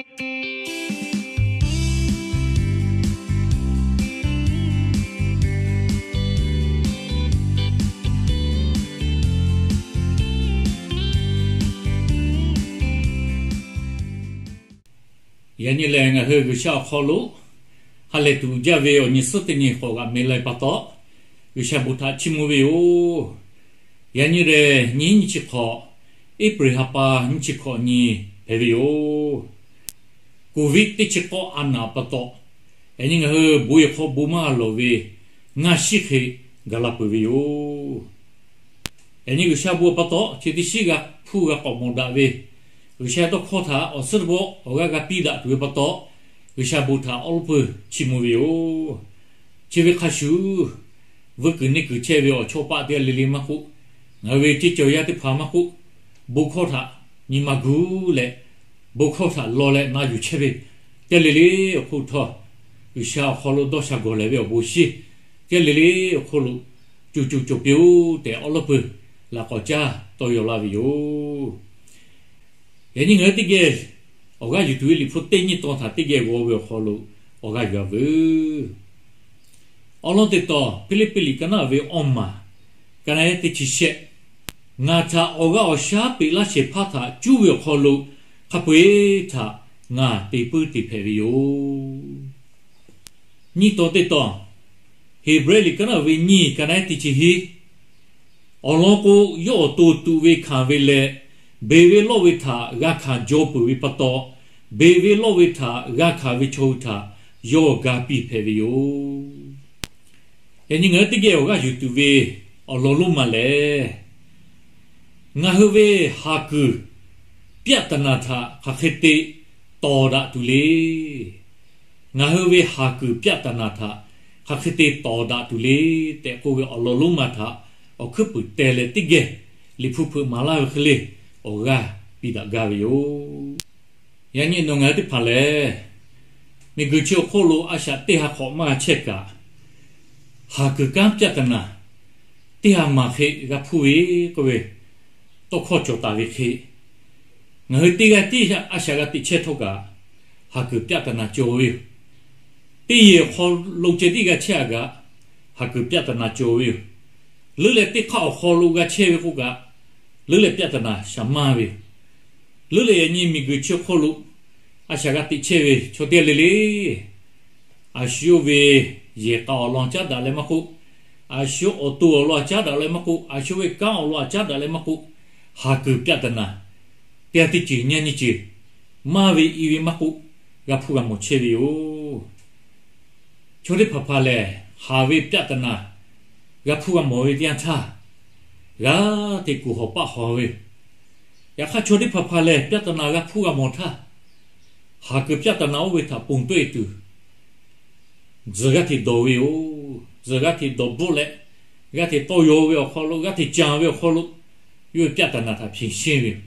Yaꞈ nyi lehˬ, ngaˬ hui G'uiˬsha awˬ hk'aw lo ha lehˬ tuˬ jaˇ ve awˬ nyi suhˉ teˇ nyi k'awꞈ g'aꞈ meh la ve pa taw, G'uiˬsha bon htaꞈ chiˇ mvuh ve yoˬ. Yaꞈ nyi lehˬ, nyiˇ hinˉ nyiˇ chi hk'awꞈ, April ha pa nyiˇ chi hk'awꞈ nyi hpehꞈ ve yoˬ. Covid teˇ chi k'awˇ a naˍ pa taw, yaꞈ nyi ngaˬ hui bon yehˬ hk'aw bon maˇ lawˬ ve ngaˇ shiˉ hk'e gaˬ la peuˬ ve yoˬ. Yaꞈ nyi G'uiˬsha bon pa taw, chi teˇ shiˉ g'a hpuˇ g'a k'awꞈ mawˬ daꞈ ve, G'uiˬsha tawˇ hkawˇ htaꞈ awˬ suhˉ teˇ pawˆ awˬ g'aˇ g'a piˇ daꞈ tuˬ ve pa taw, G'uiˬsha bon htaꞈ awˉ lawˉ peuˬ chiˇ mvuh ve yoˬ. Chi ve hk'a shuˍ, vuiˇ kuiˬ neˇ kuiˬ chehˇ ve awˬ chawˇ paˆ teˇ g'aˇ le le maˇ k'oˆ, ngaˬ hui ve ceˇ cawˬ yaˇ teˇ hpaˍ maˇ k'oˆ, bon hkawˇ htaꞈ nyi ma gu leh, bon hkawˇ htaꞈ law leh na yuˬ chehˇ ve teˇ g'aˇ le le awˬ hk'oˆ htawˇ, G'uiˬsha awˬ hk'aw lo dawˇ sha gawˬ lehˬ ve awˬ bon shinˉ teˇ g'aˇ le le awˬ hk'oˆ lo co co cawˬ piˇ-oˆ tehꞈ awˉ lawˉ peuˬ laꞈ k'awꞈ caˇ tawˇ yaw laˇ ve yoˬ. Yaꞈ nyi ngaˬ hui teˇ geh awˬ g'aˇ yuˬ tuˬ ve Liꞈ hpu teˇ nyi tawn htaꞈ teˇ geh g'aw ve awˬ hk'aw lo awˬ g'aˇ yuˬ-a veuˬ. Awˬ lawn teˇ tawn, Hpiˇliˇpiˆ liꞈ ka naˉ ve awˇ maˬ, ka naˉ ehˉ teˇ chi shehˆ, ngaˬ htaꞈ awˬ g'aˇ awˬ shaˉ peꞈ laˇ shehˍ hpaˇ htaꞈ cuˉ ve awˬ hk'aw lo hk'a peu-eˬ htaꞈ ngaˬ te puiˉ te hpehꞈ ve yoˬ. Nyiˇ tawn teˇ tawn, Heˍbrehˇ liꞈ ka naˉ ve nyiˇ, ka naˉ ehˉ teˇ chi hiˉ, awˬ lawn k'o, yawˇ awˬ to tuꞈ ve hkanˍ ve leh, beˬ ve lawˇ ve htaꞈ g'a hkanˍ jaw peuˬ ve pa taw, beˬ ve lawˇ ve htaꞈ g'a hkanˍ ve chaw hui htaꞈ yawˇ ga piˇ hpehꞈ ve yoˬ. Yaꞈ nyi ngaˬ hui teˇ geh awˬ g'aˇ yuˬ tuˬ ve awˬ lawn lonˉ ma lehˬ, ngaˬ hui ve haˍ kuiˬ ပြဿနာ htaꞈ hk'aˬ hk'e te tawˍ daꞈ tuˬ le. Ngaˬ hui ve haˍ kuiˬ ပြဿနာ htaꞈ hk'aˬ hk'e te tawˍ daꞈ tuˬ le tehꞈ k'oˆ ve awˬ lawn lonˉ ma htaꞈ awˬ hkuiˉ puiˍ teh leh teˇ geh Liꞈ hpu hpeuꞈ maˍ laˇ ve hk'e le awˬ g'aˇ piˇ daꞈ gaˇ ve yoˬ. Yaꞈ nyi nawˬ ngaˬ hui teˇ hpaˍ lehˬ, miˬguiˬ chi awˬ hk'oˆ lo a shaꞈ teˇ ha hk'awꞈ maˇ g'a chehˇ kaꞈ, haˍ kuiˬ kanˉ ပြဿနာ teˇ ha maˬ hk'e g'a hpuˇ ve k'oˆ ve tawˇ hkawˇ cawˬ taˍ ve hk'e, ngaˬ hui teˇ g'aˇ tiˉ a shaꞈ g'a teꞈ chehˇ htawˇ kaꞈ, haˍ kuiˬ ပြဿနာ cawˬ ve yoˬ. Teˇ yehˬ awˬ hk'aw lo ceh tiˉ g'a chehˇ a kaꞈ, haˍ kuiˬ ပြဿနာ cawˬ ve yoˬ. Leuˉ leh teˇ hk'aˇ awˬ hk'aw lo g'a chehˇ ve k'o kaꞈ, leuˉ leh ပြဿနာ shaˍ maˇ ve yoˬ. Leuˉ leh yaꞈ nyi miˬguiˬ chi awˬ hk'oˆ lo a shaꞈ g'a teꞈ chehˇ ve chaw teˇ g'aˇ le le, a shu yawˇ ve yehˬ k'a awˬ lawn caˉ daꞈ leh maˇ k'oˆ, a shu awˬ to awˬ lawn caˉ daꞈ leh maˇ k'oˆ, a shu ve kanˉ awˬ lawn caˉ daꞈ leh maˇ k'oˆ, haˍ kuiˬ ပြဿနာ teˇ g'aˇ teˇ ceuˬ nyaˇ nyiˇ ceuˬ maˇ ve i ve maˇ k'oˆ, g'a hpuˇ g'a mawˬ chehˇ ve yoˬ. Chaw teˇ hpaˍ hpaˍ lehˬ, haˍ ve ပြဿနာ g'a hpuˇ g'a mawˬ ve teˇ yanˇ htaˇ, g'aˇ hteꞈ kuˬ hawˬ paˆ hawˬ ve yoˬ. Yaꞈ hk'aˇ, chaw teˇ hpaˍ hpaˍ lehˬ ပြဿနာ g'a hpuˇ g'a mawˬ htaˇ, haˍ kuiˬ ပြဿနာ oˇ ve htaꞈ ponˬ tawˆ e tuˬ, tzuhˬ g'aˇ hteꞈ dawˬ ve yoˬ. Tzuhˬ g'aˇ hteꞈ dawˬ bvuhˆ leh, g'aˇ hteꞈ tawˇ yaw ve awˬ hk'aw lo, g'aˇ hteꞈ canˍ ve awˬ hk'aw lo, yawˇ ve ပြဿနာ htaꞈ ဖြေရှင်း ve yoˬ.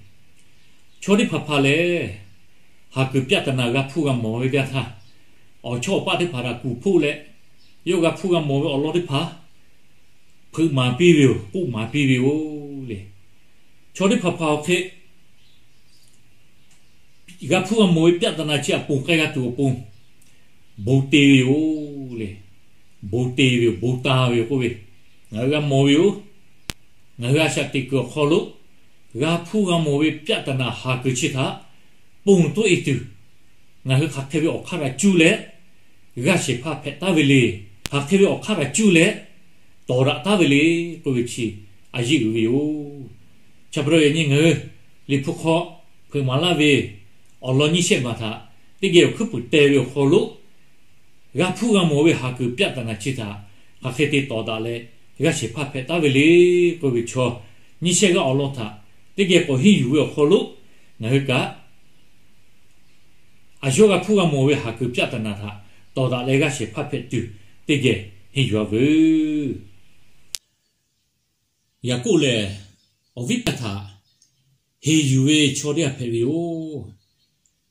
Chaw teˇ hpaˍ hpaˍ lehˬ, haˍ kuiˬ ပြဿနာ g'a hpuˇ g'a mawˬ ve teˇ yanˇ htaˇ, awˬ chawˇ awˬ paˆ teˇ hpaˍ htaꞈ kuˬ hpoˆ leh, yawˇ g'a hpuˇ g'a mawˬ ve awˬ lawn teˇ hpaˍ hpeuꞈ maˍ piˇ ve yoˬ, k'oˆ maˍ piˇ ve yoˬ le. Chaw teˇ hpaˍ hpaˍ awˬ hk'e g'a hpuˇ g'a mawˬ ve ပြဿနာ chi htaꞈ ponˬ k'ai g'a tuˬ awˬ pon, bon te ve yoˬ le. Bon te ve yoˬ, bon ta ve yoˬ k'oˆ ve, ngaˬ hui g'a mawˬ ve yoˬ. Ngaˬ hui a shaꞈ teꞈ kuiˬ awˬ hk'aw lo g'a hpuˇ g'a mawˬ ve ပြဿနာ haˍ kuiˬ chi htaꞈ ponˬ tawˆ e tuˬ, ngaˬ hui hk'aˬ hk'e ve awˬ hk'aˇ htaꞈ cuˇ leh g'aˇ shehˍ hpaˇ hpehꞈ taˉ ve le. Hk'aˬ hk'e ve awˬ hk'aˇ htaꞈ cuˇ leh tawˍ daꞈ taˉ ve le k'oˆ ve chi a yeˇ uiˍ ve yoˬ. Chi pa taw yaꞈ nyi ngaˬ hui Liꞈ hpu hk'aw hpeuꞈ maˍ laˇ ve awˬ lawn nyiˇ shehˆ maˬ htaꞈ teˇ geh awˬ hkuiˉ puiˍ teh ve awˬ hk'aw lo, g'a hpuˇ g'a mawˬ ve haˍ kuiˬ ပြဿနာ chi htaꞈ hk'aˬ hk'e te tawˍ daꞈ leh g'aˇ shehˍ hpaˇ hpehꞈ taˉ ve le k'oˆ ve chaw nyiˇ shehˆ g'aˇ awˬ lawn htaꞈ teˇ geh k'awꞈ henˇ yuˬ ve awˬ hk'aw lo, ngaˬ hui kaꞈ a yawˇ g'a hpuˇ g'a mawˬ ve haˍ kuiˬ ပြဿနာ htaꞈ tawˍ daꞈ leh g'aˇ shehˍ hpaˇ hpehꞈ tuˬ teˇ geh henˇ yuˬ-a veuˬ. Yaˍkoˆ lehˬ, awˬ viˉ paˍ htaꞈ heˍ yuˬ ve chaw teˇ g'aˇ hpehꞈ ve yoˬ.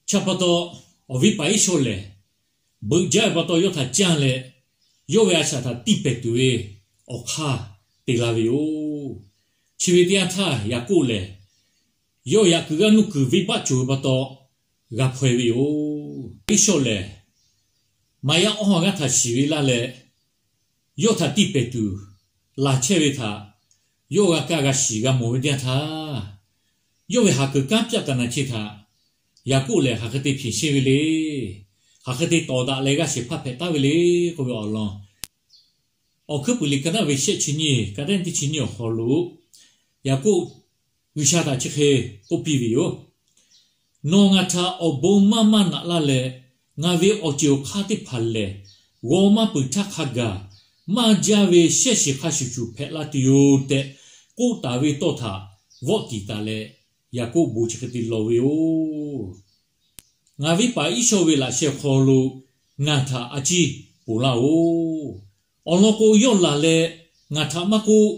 Chi pa taw, awˬ viˉ paˍ Iˉsaw lehˬ, beuꞈ jaˇ ve pa taw yawˇ htaꞈ canˇ leh, yawˇ ve a shaꞈ htaꞈ tiˇ pehˍ tuˬ ve awˬ hk'aˇ te la ve yoˬ. Chi ve teˇ yanˇ htaˇ Yaˍkoˆ lehˬ, yawˇ yaꞈ kuiˬ g'aˇ nuˇ kuiˬ venˇbaˆ cawˬ ve pa taw, g'a hpaw-e ve yoˬ. Iˉsawˇ lehˬ, maꞈ yaˇ awˇ ha g'aˇ htaꞈ shiˍ ve laˇ leh, yawˇ htaꞈ tiˇ pehˍ tuˬ laˬ chehˇ ve htaꞈ yawˇ g'a kaˇ g'a shiˍ g'a mawˬ ve teˇ yanˇ htaˇ, yawˇ ve haˍ kuiˬ kanˉ ပြဿနာ chi htaꞈ Yaˍkoˆ lehˬ hk'aˬ hk'e te ဖြေရှင်း ve le. Hk'aˬ hk'e te tawˍ daꞈ leh g'a shehˍ hpaˇ hpehꞈ taˉ ve le k'oˆ ve awˬ lawn, Awˬ hkuiˉ puiˍ liꞈ ka naˆ ve shehˆ chi nyiˇ, ka naˆ teˇ chi nyiˇ awˬ hk'aw lo, Yaˍkoˆ G'uiˬsha htaꞈ chi hk'e k'oˆ piˇ ve yoˬ. Nawˬ ngaˬ htaꞈ awˬ bon maˇ maˇ naꞈ laˇ leh, ngaˬ ve awˬ ceuˬ awˬ hk'aˇ teˇ hpaˍ lehˬ, g'aw maˇ peuˬ htaˇ hk'a gaˬ maˇ jaˇ ve shehˇ shiˍ hk'a shuˍ shuˍ hpehꞈ la tuˬ yoˬ tehꞈ k'oˆ taˍ ve tawˇ htaꞈ vawˆ tiˍ taˍ leh, Yaˍkoˆ bon chi hk'e te lawˬ ve yoˬ. Ngaˬ ve paˍ Iˉsawˇ ve laꞈ sheh awˬ hk'aw lo ngaˬ htaꞈ a ciˉ ponˬ laˇ-oˬ. Awˬ lawn k'o, yawˇ laˬ leh ngaˬ htaꞈ maˇ k'oˆ,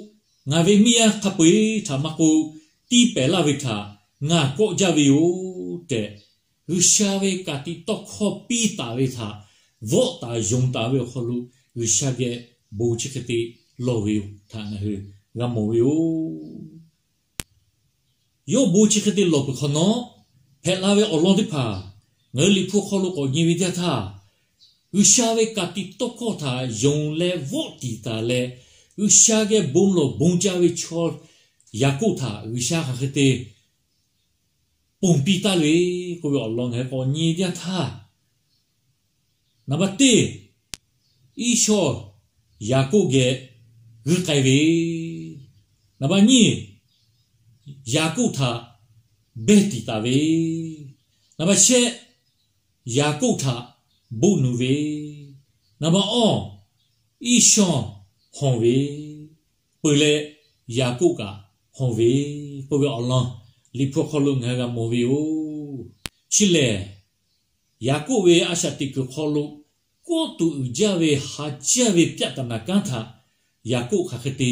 ngaˬ ve miˇ yaˇ hk'a peu-eˬ htaꞈ maˇ k'oˆ, tiˇ pehˍ laˇ ve htaꞈ ngaˬ kawˆ jaˇ ve yoˬ tehꞈ, G'uiˬsha ve ka tiꞈ tawˇ hkawˇ piˇ taˍ ve htaꞈ vawˆ taˍ yonˍ taˍ ve awˬ hk'aw lo, G'uiˬsha geh bon chi hk'e te lawˬ ve yoˬ htaꞈ ngaˬ hui g'a mawˬ ve yoˬ. Yawˇ bon chi hk'e te lawˬ peuˬ hk'awꞈ nawˉ, hpehꞈ la ve awˬ lawn teˇ hpaˍ ngaˬ hui Liꞈ hpu hk'aw lo k'awꞈ nyi ve teˇ yanˇ htaˇ, G'uiˬsha ve ka tiꞈ tawˇ hkawˇ htaꞈ yonˍ leh vawˆ tiˍ taˍ leh, G'uiˬsha geh bon lawˬ bon jaˇ ve chaw Yaˍkoˆ htaꞈ G'uiˬsha hk'aˬ hk'e te ponˬ piˇ taˉ le k'oˆ ve awˬ lawn ngaˬ hui k'awꞈ nyi teˇ yanˇ htaˇ, naˍ baˆ teˇ, Iˉsawˇ Yaˍkoˆ geh g'uiˇ k'ai ve, naˍ baˆ nyiˇ, Yaˍkoˆ htaꞈ behˇ tiˍ taˍ ve, naˍ baˆ shehˆ, Yaˍkoˆ htaꞈ boˆ nuˍ ve, naˍ baˆ awˇ, Iˉsawˇ hawˬ ve, peuˬ leh Yaˍkoˆ kaꞈ hawˬ ve k'oˆ ve awˬ lawn Liꞈ hpu hk'aw lo ngaˬ hui g'a mawˬ ve yoˬ. Chi lehˬ, Yaˍkoˆ ve a shaꞈ teꞈ kuiˬ hk'aw lo kawˆ tuˬ uiˍ jaˇ ve ha jaˇ ve ပြဿနာ kanˉ htaꞈ Yaˍkoˆ hk'aˬ hk'e te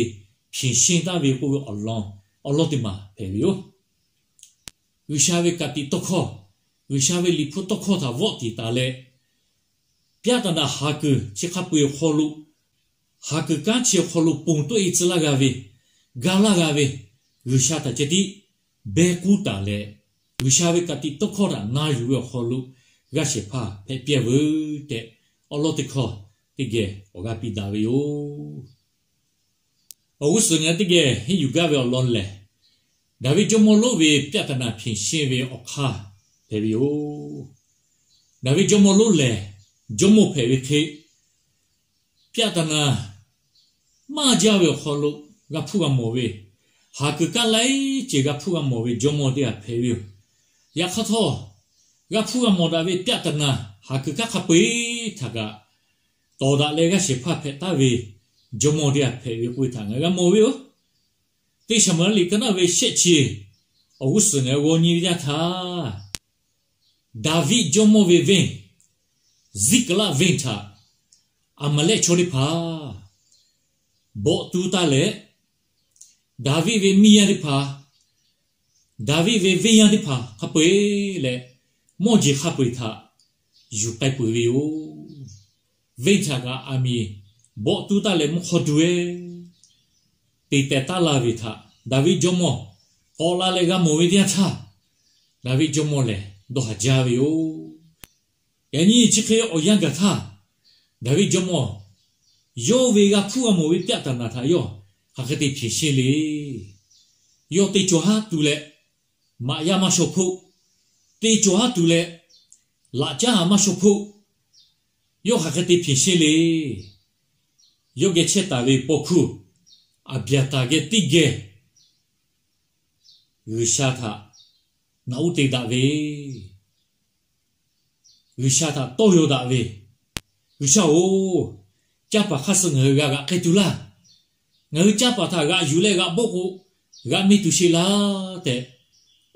ဖြေရှင်း taˉ ve k'oˆ ve awˬ lawn, awˬ lawn teˇ maˬ hpehꞈ ve yoˬ. G'uiˬsha ve ka tiꞈ tawˇ hkawˇ, G'uiˬsha ve Liꞈ hpu tawˇ hkawˇ htaꞈ vawˆ tiˍ taˍ leh, ပြဿနာ haˍ kuiˬ chi hk'a peu-eˬ awˬ hk'aw lo, haˍ kuiˬ kanˉ chi awˬ hk'aw lo ponˬ tawˆ-e tcuh laˇ g'a ve, ga laˇ g'a ve, G'uiˬsha htaꞈ ceh tiˉ behˇ kuˉ taˍ leh, G'uiˬsha ve ka tiꞈ tawˇ hkawˇ htaꞈ na yuˬ ve awˬ hk'aw lo g'a shehˍ hpaˇ hpehꞈ piˇ-a veuˬ tehꞈ, awˬ lawn teˇ hkawˇ teˇ geh awˬ g'aˇ piˇ daꞈ ve yoˬ. Awˬ g'uˇ suhˍ ngaˬ teˇ geh henˇ yuˬ gaˇ ve awˬ lawn lehˬ, Daˍviˆ jawˇmawˇ lonˉ ve ပြဿနာ ဖြေရှင်း ve awˬ hk'aˇ hpehꞈ ve yoˬ. Daˍviˆ jawˇmawˇ lonˉ lehˬ, jawˇmawˇ hpehꞈ ve hk'e, ပြဿနာ maˇ jaˇ ve awˬ hk'aw lo g'a hpuˇ g'a mawˬ ve, haˍ kuiˬ kanˉ laiˉ ceuˬ g'a hpuˇ g'a mawˬ ve jawˇmawˇ teˇ g'aˇ hpehꞈ ve yoˬ. Yaꞈ hk'aˇ htawˇ, g'a hpuˇ g'a mawˬ daꞈ ve ပြဿနာ haˍ kuiˬ kanˉ hk'a peu-eˬ htaꞈ kaꞈ tawˍ daꞈ leh g'a shehˍ hpaˇ hpehꞈ taˉ ve jawˇmawˇ teˇ g'aˇ hpehꞈ ve k'oˆ ve htaꞈ ngaˬ g'a mawˬ ve yoˬ. Teˇ Saˍmo-eˍlaˆ liꞈ ka naˆ ve shehˆ chi awˬ g'uˇ suhˍ ngaˬ g'aw nyi ve yaˇ htaˇ, Daˍviˆ jawˇmawˇ ve venˇ, Ziˉkiˍlaˆ venˇ htaꞈ Aˍmaˍlehˆ chaw teˇ hpaˍ bawˆ tu taˇ leh, Daˍviˆ ve miˇ yaˇ teˇ hpaˍ, Daˍviˆ ve venˇ yaˇ teˇ hpaˍ hk'a peu-eˬ leh mawˇ jeˬ hk'a peu-eˬ htaꞈ yuˬ k'ai peuˬ ve yoˬ. Venˇ htaꞈ kaꞈ aˬ miˍ bawˆ tu taˇ leh mvuhˇ hk'aw duˬ-e te tehˬ taˉ laˇ ve htaꞈ Daˍviˆ jawˇmawˇ k'awꞈ la leh g'a mawˬ ve teˇ yanˇ htaˇ, Daˍviˆ jawˇmawˇ lehˬ dawˇ haˍ jaˇ ve yoˬ. Yaꞈ nyi chi hk'e awˬ yanˇ gaˬ htaˇ, Daˍviˆ jawˇmawˇ yawˇ ve g'a hpuˇ g'a mawˬ ve ပြဿနာ htaꞈ yawˇ hk'aˬ hk'e te ဖြေရှင်း le. Yawˇ teˇ cawˬ haˉ tuˬ leh maꞈ yaˇ maˇ shaw hpoˆ, teˇ cawˬ haˉ tuˬ leh laꞈ caˉ haˍ maˇ shaw hpoˆ, yawˇ hk'aˬ hk'e te ဖြေရှင်း le. Yawˇ geh chehˇ taˍ ve paw hkuˇ Aˍbiˍaˍtaˍ geh teˇ geh G'uiˬsha htaꞈ naꞈ uˉ te daꞈ ve, G'uiˬsha htaꞈ tawˇ yaw daꞈ ve, G'uiˬsha-oˬ, canˇ paˍ hk'aˇ suh ngaˬ hui g'a g'aꞈ k'ai tuˬ laˇ. Ngaˬ hui canˇ paˍ htaꞈ g'aꞈ yuˬ leh g'aꞈ bawˆ k'o, g'aꞈ mi tuˬ sheˍ laˇ tehꞈ,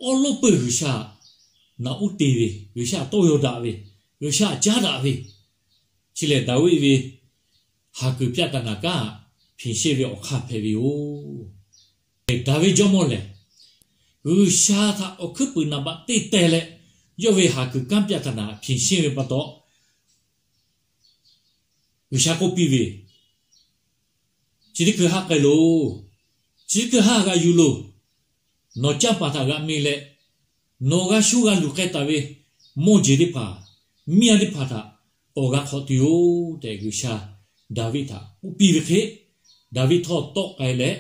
awˉ lawˉ peuˇ G'uiˬsha naꞈ uˉ te ve, G'uiˬsha tawˇ yaw daꞈ ve, G'uiˬsha caˉ daꞈ ve, chi lehˬ Daˍviˆ ve haˍ kuiˬ ပြဿနာ kanˉ ဖြေရှင်း ve awˬ hk'aˇ hpehꞈ ve yoˬ. Daˍviˆ jawˇmawˇ lehˬ, G'uiˬsha htaꞈ awˬ hkuiˉ puiˍ naˍ baꞈ teˇ teh leh, yawˇ ve haˍ kuiˬ kanˉ ပြဿနာ ဖြေရှင်း ve pa taw, G'uiˬsha k'oˆ piˇ ve, chi teˇ hkui haˉ k'ai loˬ. Chi teˇ hkui haˉ g'aꞈ yuˬ loˬ. Nawˬ canˇ paˍ htaꞈ g'aꞈ mi leh, nawˬ g'a shuˉ g'a luˬ k'ai taˍ ve mawˇ jeˬ teˇ hpaˍ, miˇ yaˇ teˇ hpaˍ htaꞈ k'awꞈ g'a hk'awꞈ tuˬ yoˬ tehꞈ, G'uiˬsha Daˍviˆ htaꞈ k'oˆ piˇ ve hk'e, Daˍviˆ htawˇ tawˆ k'ai leh,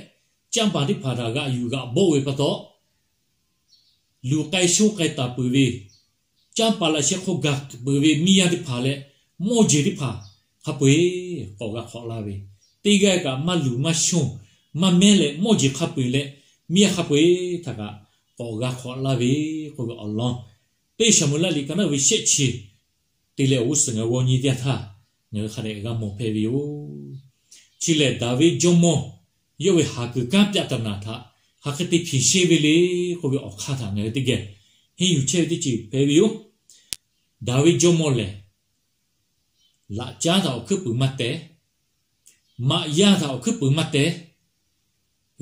canˇ paˍ teˇ hpaˍ htaꞈ g'aꞈ yuˬ g'aꞈ bawˆ ve pa taw, luˬ k'ai shonˇ k'ai taˍ peuˬ ve, canˇ paˍ laꞈ sheh hk'aw gaˬ peuˬ ve miˇ yaˇ teˇ hpaˍ leh mawˇ jeˬ teˇ hpaˍ hk'a peu-eˬ k'awꞈ g'a hk'awꞈ laˇ ve, teˇ g'aˇ kaꞈ maˇ luˬ maˇ shonˇ, maˇ mehˉ leh mawˇ jeˬ hk'a peu-eˬ leh miˇ yaˇ hk'a peu-eˬ htaꞈ kaꞈ k'awꞈ g'a hk'awꞈ laˇ ve k'oˆ ve awˬ lawn, teˇ Saˍmo-eˍlaˆ liꞈ ka naˉ ve shehˆ chi te leh awˬ g'uˇ suhˍ ngaˬ g'aw nyi teˇ yanˇ htaˇ, ngaˬ hui hk'a dehꞈ g'a mawˬ hpehꞈ ve yoˬ. Chi lehˬ, Daˍviˆ jawˇmawˇ yawˇ ve haˍ kuiˬ kanˉ ပြဿနာ htaꞈ hk'aˬ hk'e te ဖြေရှင်း ve le k'oˆ ve awˬ hk'aˇ htaꞈ ngaˬ hui teˇ geh henˇ yuˬ chehˇ ve teˇ ceuˬ hpehꞈ ve yoˬ. Daˍviˆ jawˇmawˇ lehˬ, laꞈ caˉ htaꞈ awˬ hkuiˉ puiˍ maˇ teh, maꞈ yaˇ htaꞈ awˬ hkuiˉ puiˍ maˇ teh,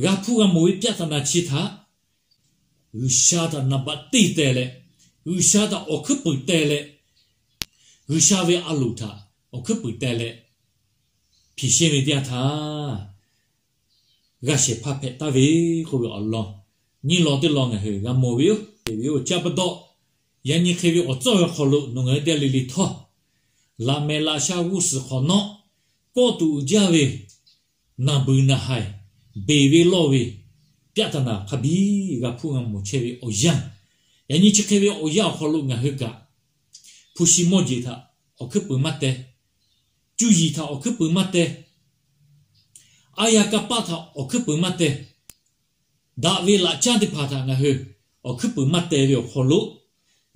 g'a hpuˇ g'a mawˬ ve ပြဿနာ chi htaꞈ G'uiˬsha htaꞈ naˍ baꞈ teˇ teh leh, G'uiˬsha htaꞈ awˬ hkuiˉ puiˍ teh leh, G'uiˬsha ve a loˍ htaꞈ awˬ hkuiˉ puiˍ teh leh ဖြေရှင်း ve teˇ yanˇ htaˇ, g'a shehˍ hpaˇ hpehꞈ taˍ ve k'oˆ ve awˬ lawn, nyiˇ law teˇ law ngaˬ hui g'a mawˬ ve yoˬ. Chi pa taw, yaꞈ nyi hk'e ve awˬ tcuhˉ ve awˬ hk'aw lo nawˬ ngaˬ hui teˇ g'aˇ le le htawˇ, laꞈ mehˍ laꞈ sha g'uˇ suhˍ hk'awꞈ nawˉ kawˆ tuˬ uiˍ jaˇ ve naˬ beuˬ naˬ haiˬ, beˬ ve lawˇ ve ပြဿနာ hk'a biˇ g'a hpuˇ g'a mawˬ chehˇ ve awˬ yanˇ, yaꞈ nyi chi hk'e ve awˬ yanˇ awˬ hk'aw lo ngaˬ hui kaꞈ, hpu shi mawˇ jeˬ htaꞈ awˬ hkuiˉ puiˍ maˇ teh, cuˇ yiˍ htaꞈ awˬ hkuiˉ puiˍ maˇ teh, aˉ yaˇ kanˇ paˆ htaꞈ awˬ hkuiˉ puiˍ maˇ teh, daꞈ ve laꞈ caˉ teˇ hpaˍ htaꞈ ngaˬ hui awˬ hkuiˉ puiˍ maˇ teh ve awˬ hk'aw lo,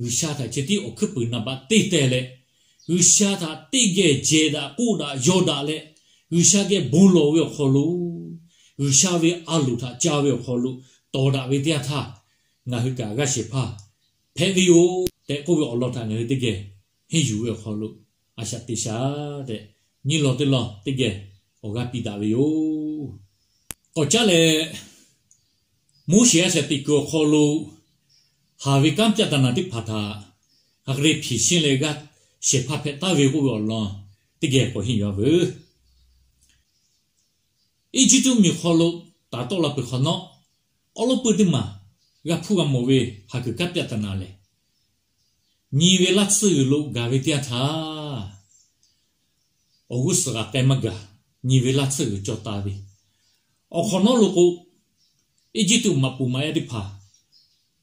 G'uiˬsha htaꞈ chi tiˉ awˬ hkuiˉ puiˍ naˍ baꞈ teˇ teh leh, G'uiˬsha htaꞈ teˇ geh jehˬ daꞈ k'oˆ daꞈ yaw daꞈ leh, G'uiˬsha geh bon lawˬ ve awˬ hk'aw lo, G'uiˬsha ve a loˍ htaꞈ ca ve awˬ hk'aw lo tawˍ daꞈ ve teˇ yanˇ htaˇ, ngaˬ hui kaꞈ g'a shehˍ hpaˇ hpehꞈ ve yoˬ tehꞈ k'oˆ ve awˬ lawn htaꞈ ngaˬ hui teˇ geh henˇ yuˬ ve awˬ hk'aw lo, a shaꞈ teꞈ shaˍ tehꞈ, nyiˇ law teˇ law teˇ geh awˬ g'aˇ piˇ daꞈ ve yoˬ. K'awꞈ caˉ leh, Moˉseˍ a shaꞈ teꞈ kuiˬ awˬ hk'aw lo haˍ ve kanˉ ပြဿနာ teˇ hpaˍ htaꞈ hk'aˬ hk'e te ဖြေရှင်း leh g'a shehˍ hpaˇ hpehꞈ taˍ ve k'oˆ ve awˬ lawn teˇ geh k'awꞈ henˇ yuˬ-a veuˬ. Eˇjiˇtuꞈ miˬ hk'aw lo taˍ tawˆ la peuˬ hk'awꞈ nawˉ, awˉ lawˉ peuˇ teˇ maˬ g'a hpuˇ g'a mawˬ ve haˍ kuiˬ kanˉ ပြဿနာ lehˬ, nyi ve laˇ tsuhˇ g'uiˬ lo gaˬ ve teˇ yanˇ htaˇ, awˬ g'uˇ suhˍ g'aꞈ k'ai maˇ gaˬ, nyi ve laˇ tsuhˇ g'uiˬ cawˬ taˍ ve awˬ hk'awꞈ nawˉ lo k'o, Eˇjiˇtuꞈ maꞈ poˍ maꞈ yaˇ teˇ hpaˍ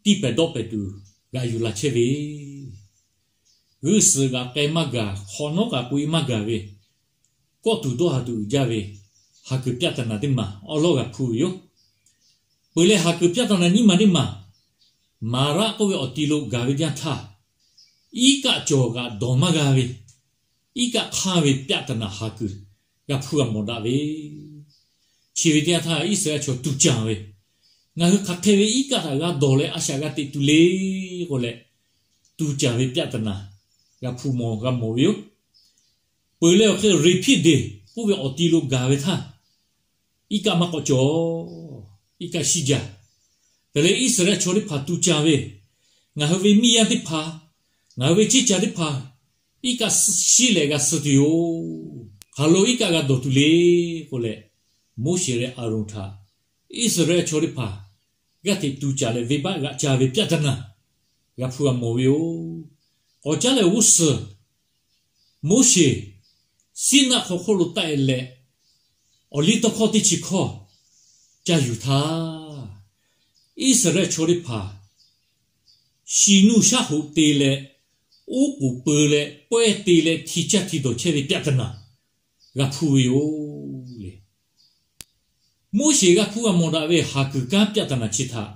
tiˇ pehˍ dawˆ pehˍ tuˬ g'aꞈ yuˬ la chehˇ ve, g'uˇ suhˍ g'aꞈ k'ai maˇ gaˬ, hk'awꞈ nawˉ kaꞈ k'oꞈ-e maˇ gaˬ ve, kawˆ tuˬ dawˇ ha tuˬ uiˍ jaˇ ve haˍ kuiˬ ပြဿနာ teˇ maˬ awˉ lawˉ g'a hpuˇ ve yoˬ. Peuˬ leh haˍ kuiˬ ပြဿနာ nyiˇ maˬ teˇ maˬ, Maˍraˆ k'oˆ ve awˬ ti lo gaˬ ve teˇ yanˇ htaˇ, iˉ kaˆ cawˬ g'aꞈ dawˬ maˇ g'a ve, iˉ kaˆ hk'anˇ ve ပြဿနာ haˍ kuiˬ g'a hpuˇ g'a mawˬ daꞈ ve, chi ve teˇ yanˇ htaˇ Iˉsaˍreˍlaˆ chaw tu caˍ ve, ngaˬ hui hk'aˬ hk'e ve iˉ kaˆ htaꞈ g'a dawˬ leh a shaꞈ g'a teꞈ tuˬ le k'oˆ leh, tu caˍ ve ပြဿနာ g'a hpuˇ mawˬ g'a mawˬ ve yoˬ. Peuˬ leh awˬ hk'e Reˍhpiˇdeˍ k'oˆ ve awˬ ti lo gaˬ ve htaˇ, iˉ kaˆ maˇ k'awꞈ cawˬ, iˉ kaˆ shiˉ jaˇ. Te leh Iˉsaˍreˍlaˆ chaw teˇ hpaˍ tu caˍ ve, ngaˬ hui ve miˇ yaˇ teˇ hpaˍ, ngaˬ hui ve ceˇ caˬ teˇ hpaˍ, iˉ kaˆ shiˉ leh g'a suh tuˬ yoˬ. Hk'aˬ lo iˉ kaˆ g'a dawˬ tuˬ le k'oˆ leh, Moˉseˍ leh Aˍronˍ htaꞈ Iˉsaˍreˍlaˆ chaw teˇ hpaˍ g'aˇ hteꞈ tu caˍ leh venˇbaˆ g'aꞈ ca ve ပြဿနာ g'a hpuˇ g'a mawˬ ve yoˬ. K'awꞈ caˉ leh awˬ g'uˇ suhˍ Moˉseˍ Siˉnaˆ hk'aw hk'oˆ lo taˆ-e leh, awˬliˇtawˇhkawˇ teˇ chi hkawˇ ca yuˬ htaˇ, Iˉsaˍreˍlaˆ chaw teˇ hpaˍ shi nuˇ shaˉ hoꞈ te leh, oˉ k'oˍ peu leh pawehˇ te leh hti caˇ hti dawˬ chehˇ ve ပြဿနာ g'a hpuˇ ve yoˬ le. Moˉseˍ g'a hpuˇ g'a mawˬ daꞈ ve haˍ kuiˬ kanˉ ပြဿနာ chi htaꞈ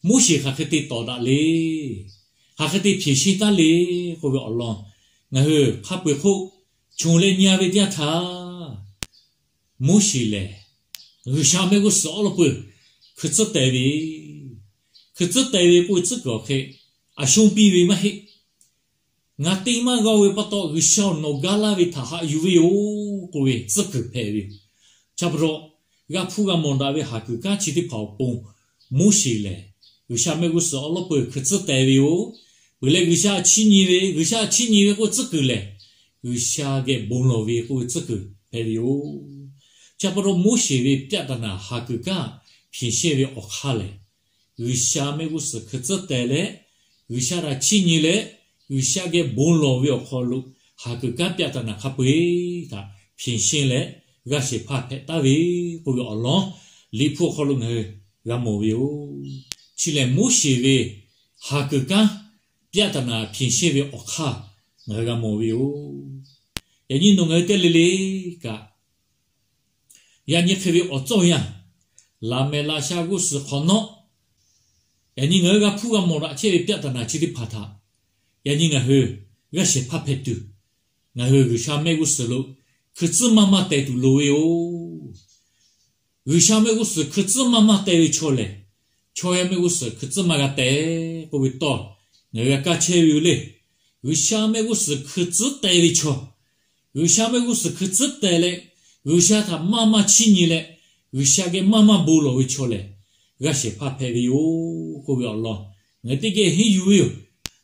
Moˉseˍ hk'aˬ hk'e te tawˍ daꞈ le, hk'aˬ hk'e te ဖြေရှင်း taˉ le k'oˆ ve awˬ lawn, ngaˬ hui hk'a peu-eˬ hk'oˆ chonˬ leh nyi-a ve teˇ yanˇ htaˇ, Moˉseˍ lehˬ G'uiˬsha mehˆ g'uˇ suhˍ awˉ lawˉ peuˬ hkui tcuhˉ teh ve, hkui tcuhˉ teh ve k'oˆ ve tcuhˉ kuiˬ awˬ hk'e, a shonˇ piˇ ve maˇ heˆ. Ngaˬ te maˇ g'a-o ve pa taw, G'uiˬsha-oˬ, nawˬ gaˇ laˇ ve htaꞈ haꞈ yuˬ ve yoˬ k'oˆ ve tcuhˉ kuiˬ hpehꞈ ve yoˬ. Chi pa taw, g'a hpuˇ g'a mawˬ daꞈ ve haˍ kuiˬ kanˉ chi teˇ hpaˍ awˬ pon Moˉseˍ lehˬ G'uiˬsha mehˆ g'uˇ suhˍ awˉ lawˉ peuˬ hkui tcuhˉ teh ve yoˬ. Peuˬ leh G'uiˬsha chiˇ nyi ve, G'uiˬsha chiˇ nyi ve k'oˆ ve tcuhˉ kuiˬ lehˬ, G'uiˬsha geh bon lawˬ ve k'oˆ ve tcuhˉ kuiˬ hpehꞈ ve yoˬ. Chi pa taw, Moˉseˍ ve ပြဿနာ haˍ kuiˬ kanˉ ဖြေရှင်း ve awˬ hk'aˇ lehˬ, G'uiˬsha mehˆ g'uˇ suhˍ hkui tcuhˉ teh leh, G'uiˬsha htaꞈ chiˇ nyi leh, G'uiˬsha geh bon lawˬ ve awˬ hk'aw lo haˍ kuiˬ kanˉ ပြဿနာ hk'a peu-eˬ htaꞈ ဖြေရှင်း leh g'a shehˍ hpaˇ hpehꞈ taˍ ve k'oˆ ve awˬ lawn Liꞈ hpu awˬ hk'aw lo ngaˬ hui g'a mawˬ ve yoˬ. Chi lehˬ Moˉseˍ ve haˍ kuiˬ kanˉ ပြဿနာ ဖြေရှင်း ve awˬ hk'aˇ ngaˬ hui g'a mawˬ ve yoˬ. Yaꞈ nyi nawˬ ngaˬ hui teˇ le le kaꞈ, yaꞈ nyi hk'e ve awˬ tcuhˇ yanˇ, laꞈ mehˍ laꞈ sha g'uˇ suhˍ hk'awꞈ nawˉ, yaꞈ nyi ngaˬ hui g'a hpuˇ g'a mawˬ daꞈ chehˇ ve ပြဿနာ chi teˇ hpaˍ htaꞈ yaꞈ nyi ngaˬ hui g'a shehˍ hpaˇ hpehꞈ tuˬ, ngaˬ hui G'uiˬsha mehˆ g'uˇ suhˍ lo hkui tcuhˉ maˇ maˇ teh tuˬ loˍ ve yoˬ. G'uiˬsha mehˆ g'uˇ suhˍ hkui tcuhˉ maˇ maˇ teh ve chaw lehˬ, chaw yaˇ mehˆ g'uˇ suhˍ hkui tcuhˉ maˇ g'a teh k'oˆ ve tawˇ ngaˬ hui g'a kaˇ chehˇ ve yoˬ le. G'uiˬsha mehˆ g'uˇ suhˍ hkui tcuhˉ teh ve chaw, G'uiˬsha mehˆ g'uˇ suhˍ hkui tcuhˉ teh leh, G'uiˬsha htaꞈ maˇ maˇ chiˇ nyi leh, G'uiˬsha geh maˇ maˇ bon lawˬ ve chaw lehˬ, g'a shehˍ hpaˇ hpehꞈ ve yoˬ k'oˆ ve awˬ lawn ngaˬ hui teˇ geh henˇ yuˬ ve yoˬ.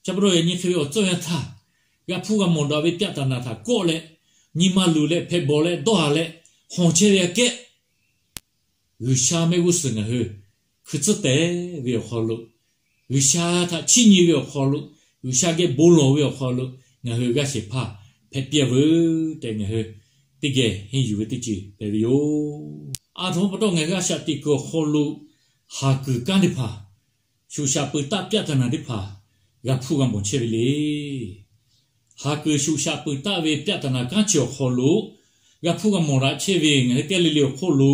Chi pa taw yaꞈ nyi hk'e ve awˬ tcuhˇ yanˇ htaˇ, g'a hpuˇ g'a mawˬ daꞈ ve ပြဿနာ htaꞈ kawˆ leh, nyi ma luˬ leh, hpehꞈ bawˬ leh, dawˇ haˍ leh, hawˬ chehˇ ve aꞈ kehˉ G'uiˬsha mehˆ g'uˇ suhˍ ngaˬ hui hkui tcuhˉ teh ve awˬ hk'aw lo, G'uiˬsha htaꞈ chiˇ nyi ve awˬ hk'aw lo, G'uiˬsha geh bon lawˬ ve awˬ hk'aw lo ngaˬ hui g'a shehˍ hpaˇ hpehꞈ piˇ-a veuˬ tehꞈ ngaˬ hui teˇ geh henˇ yuˬ ve teˇ ceuˬ hpehꞈ ve yoˬ. A htoꞈ ma pa taw ngaˬ hui a shaꞈ teꞈ kuiˬ awˬ hk'aw lo haˍ kuiˬ kanˉ teˇ hpaˍ, shoꞈ shaꞈ peuˬ taˆ ပြဿနာ teˇ hpaˍ g'a hpuˇ g'a mawˬ chehˇ ve le. Haˍ kuiˬ shoꞈ shaꞈ peuˬ taˆ ve ပြဿနာ kanˉ chi awˬ hk'aw lo g'a hpuˇ g'a mawˬ daꞈ chehˇ ve ngaˬ hui teˇ g'aˇ le le awˬ hk'oˆ lo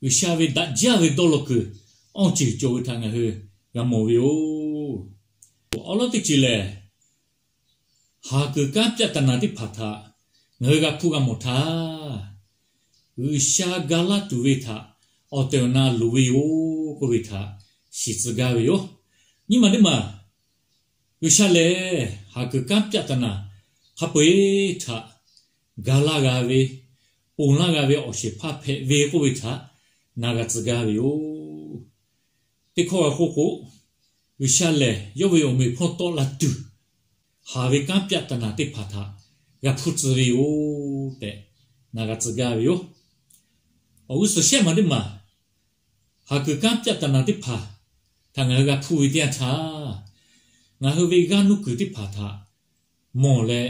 G'uiˬsha ve daꞈ jaˇ ve dawˇ law kuiˬ awˇ ceuˬ cawˬ ve htaꞈ ngaˬ hui g'a mawˬ ve yoˬ. Awˬ lawn teˇ ceuˬ lehˬ, haˍ kuiˬ kanˉ ပြဿနာ teˇ hpaˍ htaꞈ ngaˬ hui g'a hpuˇ g'a mawˬ htaˇ, G'uiˬsha ga laˇ tuˬ ve htaꞈ awˬ tehˬ awˬ na loˍ ve yoˬ k'oˆ ve htaꞈ shiˍ tcuh gaˇ ve yoˬ. Nyi maˬ teˇ maˬ, G'uiˬsha lehˬ haˍ kuiˬ kanˉ ပြဿနာ hk'a peu-eˬ htaꞈ ga laˇ g'a ve, ponˬ laˇ g'a ve awˬ shehˍ hpaˇ hpehꞈ ve k'oˆ ve htaꞈ na g'a tcuh gaˇ ve yoˬ. Teˇ hkawˇ g'a k'oˆ k'o, G'uiˬsha lehˬ yawˇ ve awˬ meꞈ hpawˇ tawˆ la tuˬ, haˍ ve kanˉ ပြဿနာ teˇ hpaˍ htaꞈ g'a hpuˇ tcuh ve yoˬ tehꞈ na g'a tcuh gaˇ ve yoˬ. Awˬ g'uˇ suhˍ shehˆ maˬ teˇ maˬ, haˍ kuiˬ kanˉ ပြဿနာ teˇ hpaˍ htaꞈ ngaˬ hui g'a hpuˇ ve teˇ yanˇ htaˇ, ngaˬ hui ve g'aˇ nuˇ kuiˬ teˇ hpaˍ htaꞈ mawˬ leh,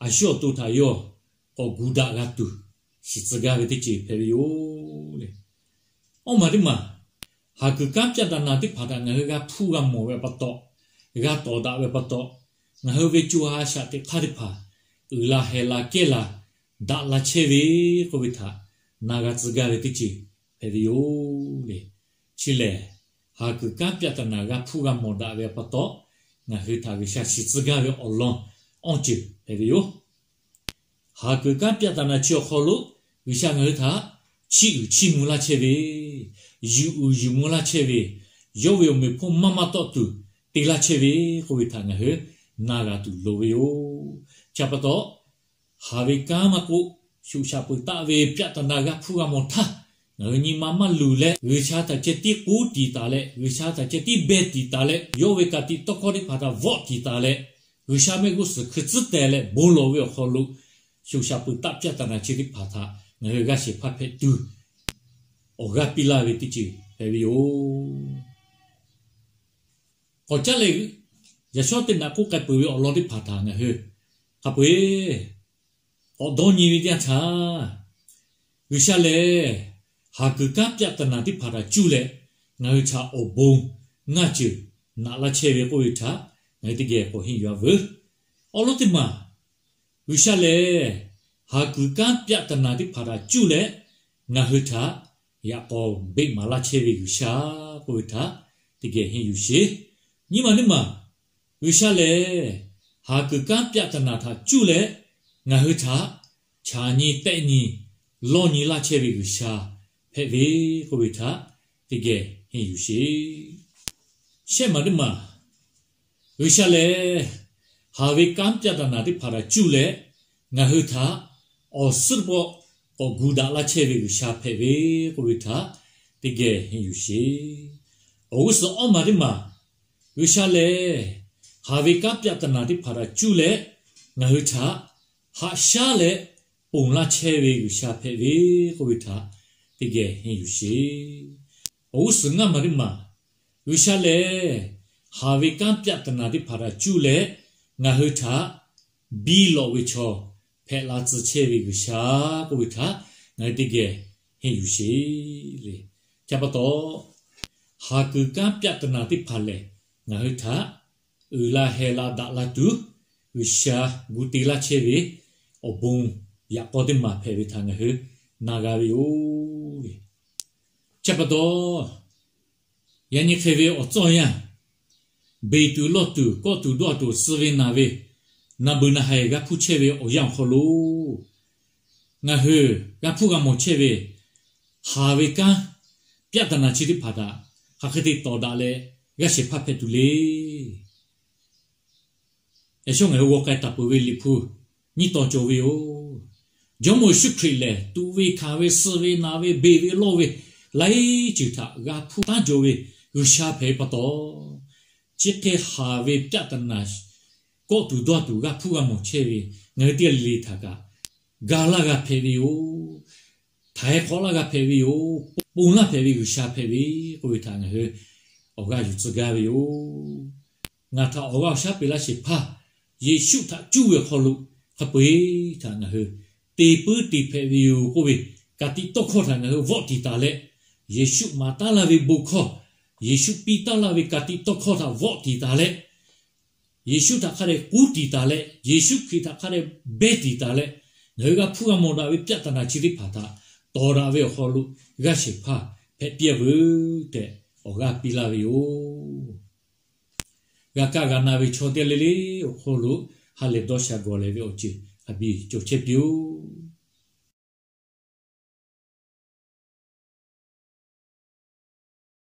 a shu awˬ to htaꞈ yawˇ k'awꞈ gu daꞈ g'a tuˬ shiˍ tcuh gaˇ ve teˇ ceuˬ hpehꞈ ve yoˬ le. Awˇ maˬ teˇ maˬ, haˍ kuiˬ kanˉ ပြဿနာ teˇ hpaˍ htaꞈ ngaˬ hui g'a hpuˇ g'a mawˬ ve pa taw, g'a tawˍ daꞈ ve pa taw, ngaˬ hui ve co ha shaꞈ teꞈ hk'aˇ teˇ hpaˍ uiˍ la heh la kehˇ la daꞈ la chehˇ ve k'oˆ ve htaꞈ na g'a tcuh gaˇ ve teˇ ceuˬ hpehꞈ ve yoˬ le. Chi lehˬ, haˍ kuiˬ kanˉ ပြဿနာ g'a hpuˇ g'a mawˬ daꞈ ve pa taw, ngaˬ hui htaꞈ G'uiˬsha shiˍ tcuh gaˇ ve awˬ lawn awˇ ceuˬ hpehꞈ ve yoˬ. Haˍ kuiˬ kanˉ ပြဿနာ chi awˬ hk'aw lo G'uiˬsha ngaˬ hui htaꞈ chiˇ uiˍ chiˇ mvuh laˇ chehˇ ve, yuˬ uiˍ yuˬ mvuh laˇ chehˇ ve, yawˇ ve awˬ meꞈ hpawˇ maˇ maˇ tawˆ tuˬ te laˇ chehˇ ve k'oˆ ve htaꞈ ngaˬ hui na g'a tuˬ loˍ ve yoˬ. Chi pa taw, haˍ ve kanˉ maˇ k'oˆ, shoꞈ shaꞈ peuˬ taˆ ve ပြဿနာ g'a hpuˇ g'a mawˬ htaˇ, ngaˬ hui nyi ma maˇ luˬ leh G'uiˬsha htaꞈ ceh tiˉ k'oˉ tiˍ taˍ leh, G'uiˬsha htaꞈ ceh tiˉ behˇ tiˍ taˍ leh, yawˇ ve ka tiꞈ tawˇ hkawˇ teˇ hpaˍ htaꞈ vawˆ tiˍ taˍ leh, G'uiˬsha mehˆ g'uˇ suhˍ hkui tcuhˉ teh leh bon lawˬ ve awˬ hk'aw lo, shoꞈ shaꞈ peuˬ taˆ ပြဿနာ chi teˇ hpaˍ htaꞈ ngaˬ hui g'a shehˍ hpaˇ hpehꞈ tuˬ awˬ g'aˇ piˇ laˇ ve teˇ ceuˬ hpehꞈ ve yoˬ. K'awꞈ caˉ leh, yaꞈ shawˉ teˇ naꞈ k'oˆ k'ai peuˬ ve awˬ lawn teˇ hpaˍ htaꞈ ngaˬ hui hk'a peu-eˬ k'awꞈ dawˇ nyi ve teˇ yanˇ htaˇ, G'uiˬsha lehˬ haˍ kuiˬ kanˉ ပြဿနာ teˇ hpaˍ htaꞈ cuˇ leh, ngaˬ hui htaꞈ awˬ bon ngaˇ ceuˬ naꞈ laˇ chehˇ ve k'oˆ ve htaꞈ ngaˬ hui teˇ geh k'awꞈ henˇ yuˬ-a veuˬ. Awˬ lawn teˇ maˬ, G'uiˬsha lehˬ haˍ kuiˬ kanˉ ပြဿနာ teˇ hpaˍ htaꞈ cuˇ leh, ngaˬ hui htaꞈ yaꞈ k'aw beˆ maˍ laˇ chehˇ ve G'uiˬsha k'oˆ ve htaꞈ teˇ geh henˇ yuˬ sheˍ. Nyi maˬ teˇ maˬ, G'uiˬsha lehˬ haˍ kuiˬ kanˉ ပြဿနာ htaꞈ cuˇ leh, ngaˬ hui htaꞈ chaꞈ nyi tehˆ nyi lawˇ nyi laˇ chehˇ ve G'uiˬsha hpehꞈ ve k'oˆ ve htaꞈ teˇ geh henˇ yuˬ sheˍ. Shehˆ maˬ teˇ maˬ, G'uiˬsha lehˬ haˍ ve kanˉ ပြဿနာ teˇ hpaˍ htaꞈ cuˇ leh, ngaˬ hui htaꞈ awˬ suhˉ teˇ pawˆ k'awꞈ gu daꞈ laˇ chehˇ ve G'uiˬsha hpehꞈ ve k'oˆ ve htaꞈ teˇ geh henˇ yuˬ sheˍ. Awˬ g'uˇ suhˍ awˇ maˬ teˇ maˬ, G'uiˬsha lehˬ haˍ ve kanˉ ပြဿနာ teˇ hpaˍ htaꞈ cuˇ leh, ngaˬ hui htaꞈ haꞈ shaˉ leh ponˬ laˇ chehˇ ve G'uiˬsha hpehꞈ ve k'oˆ ve htaꞈ teˇ geh henˇ yuˬ sheˍ. Awˬ g'uˇ suhˍ ngaˇ maˬ teˇ maˬ, G'uiˬsha lehˬ haˍ ve kanˉ ပြဿနာ teˇ hpaˍ htaꞈ cuˇ leh, ngaˬ hui htaꞈ biˇ lawꞈ ve chaw, hpehꞈ la tcuh chehˇ ve G'uiˬsha k'oˆ ve htaꞈ ngaˬ hui teˇ geh henˇ yuˬ sheˍ le. Chi pa taw, haˍ kuiˬ kanˉ ပြဿနာ teˇ hpaˍ lehˬ, ngaˬ hui htaꞈ uiˍ la heh la daꞈ la tuˬ, G'uiˬsha gu te laˇ chehˇ ve awˬ bon yaꞈ k'aw teˇ maˬ hpehꞈ ve htaꞈ ngaˬ hui na g'a ve yoˬ. Chi pa taw, yaꞈ nyi hk'e ve awˬ tcuhˇ yanˇ, beˬ tuˬ lawˇ tuˬ, kawˆ tuˬ dawˇ tuˬ, suh ve naˬ ve, naˬ beuˬ naˬ haiˬ g'a hpuˇ chehˇ ve awˬ yanˇ awˬ hk'aw lo, ngaˬ hui g'a hpuˇ g'a mawˬ chehˇ ve haˍ ve kanˉ ပြဿနာ chi teˇ hpaˍ htaꞈ hk'aˬ hk'e te tawˍ daꞈ leh g'a shehˍ hpaˇ hpehꞈ tuˬ le. Yaꞈ shawˉ ngaˬ hui g'aw k'ai taˍ peuˬ ve Liꞈ hpu nyiˇ tawn cawˬ ve yoˬ. Jawˇmawˇ Yeˍsuˆ Hkriꞈ lehˬ, tuꞈ ve hkanˍ ve, suh ve naˬ ve, beˬ ve lawˇ ve, laiˉ ceuˬ htaꞈ g'a hpuˇ tanˉ jaw ve G'uiˬsha hpehꞈ ve pa taw, chi hk'e haˍ ve ပြဿနာ, kawˆ tuˬ dawˇ tuˬ g'a hpuˇ g'a mawˬ chehˇ ve ngaˬ hui teˇ g'aˇ le le htaꞈ kaꞈ, ga laˇ g'a hpehꞈ ve yoˬ. Htaiˍ hk'awꞈ laˇ g'a hpehꞈ ve yoˬ. Ponˬ laˇ hpehꞈ ve G'uiˬsha hpehꞈ ve k'oˆ ve htaꞈ ngaˬ hui awˬ g'aˇ yuˬ tcuh gaˇ ve yoˬ. Ngaˬ htaꞈ awˬ g'aˇ awˬ shaˉ peꞈ laˇ shehˍ hpaˇ Yeˍsuˆ htaꞈ cuˇ ve awˬ hk'aw lo hk'a peu-eˬ htaꞈ ngaˬ hui te puiˉ te hpehꞈ ve yoˬ k'oˆ ve ka tiꞈ tawˇ hkawˇ htaꞈ ngaˬ hui vawˆ tiˍ taˍ leh, Yeˍsuˆ maˍ taˉ laˇ ve bon hkawˇ, Yeˍsuˆ piˇ taˉ laˇ ve ka tiꞈ tawˇ hkawˇ htaꞈ vawˆ tiˍ taˍ leh, Yeˍsuˆ htaꞈ hk'a dehꞈ k'uˉ tiˍ taˍ leh, Yeˍsuˆ Hkriꞈ htaꞈ hk'a dehꞈ behˇ tiˍ taˍ leh, ngaˬ hui g'a hpuˇ g'a mawˬ daꞈ ve ပြဿနာ chi teˇ hpaˍ htaꞈ tawˍ daꞈ ve awˬ hk'aw lo g'a shehˍ hpaˇ hpehꞈ piˇ-a veuˬ tehꞈ awˬ g'aˇ piˇ laˇ ve yoˬ. G'a kaˇ g'a na ve chaw teˇ g'aˇ le le awˬ hk'aw lo ha lehˬ dawˇ sha gawˬ leh ve awˬ ceuˬ hk'a biˇ cawˬ chehˇ piˇ-oˆ.